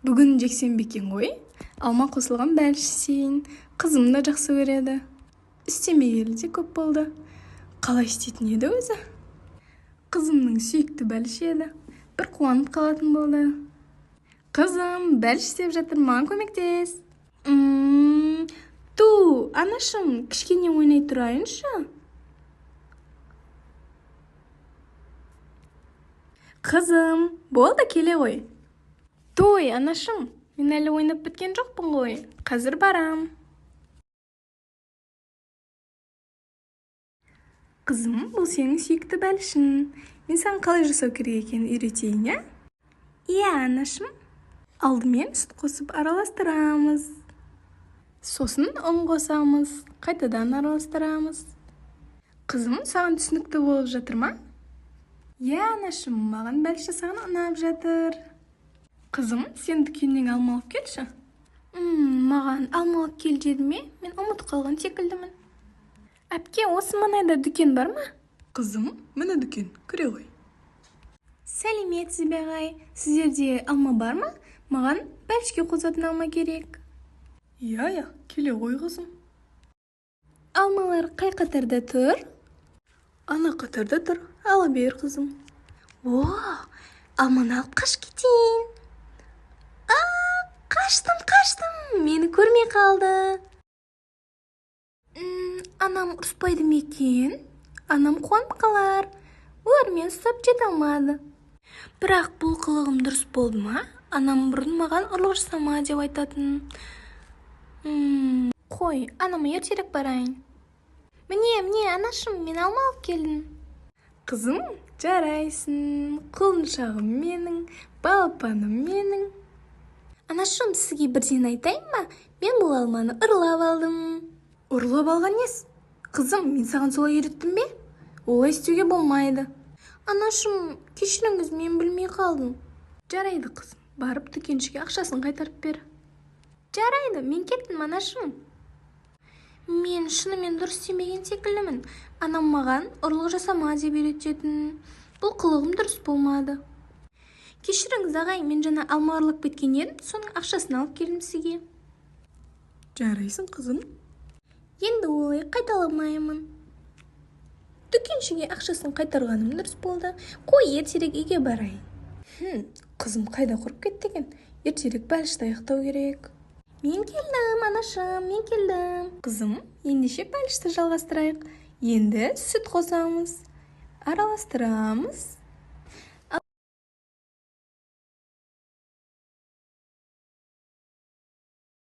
Бүгін жексенбі екен ғой. Алма қосылған бәліш істейін. Қызым да жақсы көреді. Істемегелі де көп болды. Қалай істейтін еді өзі? Қызымның сүйікті бәліші еді. Бір қуанып қалатын болды. Қызым, бәліш істеп жатыр, маған көмектес. Ту, анашым, кішкене ойнай тұрайыншы. Қызым, болды, келе ғой. Той, анашым, мен әлі ойнап біткен жоқпын ғой. Қазір барам. Қызым, бұл сенің сүйікті бәлішің. Мен саған қалай жасау керек екенін үйретейін, иә? Иә, анашым. Алдымен сүт қосып араластырамыз. Сосын ұн қосамыз, қайтадан араластырамыз. Қызым, саған түсінікті болып жатыр ма? Иә, анашым, маған бәліш жасаған ұнап жатыр. Қызым, сен дүкеннен алма алып келші. Маған алма алып кел деді ме? Мен ұмытып қалған секілдімін. Әпке, осы маңайда дүкен бар ма? Қызым, міне дүкен, кіре ғой. Сәлеметсіз бе, ағай? Сіздерде алма бар ма? Маған бәлішке қосатын алма керек. Иә, иә, келе ғой, қызым. Алмалар қай қатарда тұр? Ана қатарда тұр, ала бер, қызым. О, алманы алып қашып кетейін. А, қаштым, қаштым, мені көрмей қалды. Анам ұрыспайды ма екен? Анам қуанып қалар. Олар мені ұстап жете алмады. Бірақ бұл қылығым дұрыс болды ма? Анам бұрын маған ұрлық жасама деп айтатын. Қой, анама ертерек барайын. Міне, міне, анашым, мен алма алып келдім. Қызым, жарайсың, құлыншағым менің, балапаным менің. Анашым, сізге бірден айтайын ба? Мен бұл алманы ұрлап алдым. Ұрлап алған несі? Қызым, мен саған солай үйреттім бе? Олай істеуге болмайды. Анашым, кешіріңіз, мен білмей қалдым. Жарайды, қызым, барып дүкеншіге ақшасын қайтарып бер. Жарайды, мен кеттім, анашым. Мен шынымен дұрыс істемеген секілдімін. Анам маған ұрлық жасама деп үйрететін. Бұл қылығым дұрыс болмады. Кешіріңіз, ағай, мен жаңа алма ұрлап кеткен едім, соның ақшасын алып келдім сізге. Жарайсың, қызым. Енді олай қайталамаймын. Дүкеншіге ақшасын қайтарғаным дұрыс болды. Қой, ертерек үйге барайын. Қызым қайда құрып кетті екен? Ертерек бәлішті аяқтау керек. Мен келдім, анашым, мен келдім. Қызым, ендеше бәлішті жалғастырайық. Енді сүт қосамыз. Араластырамыз.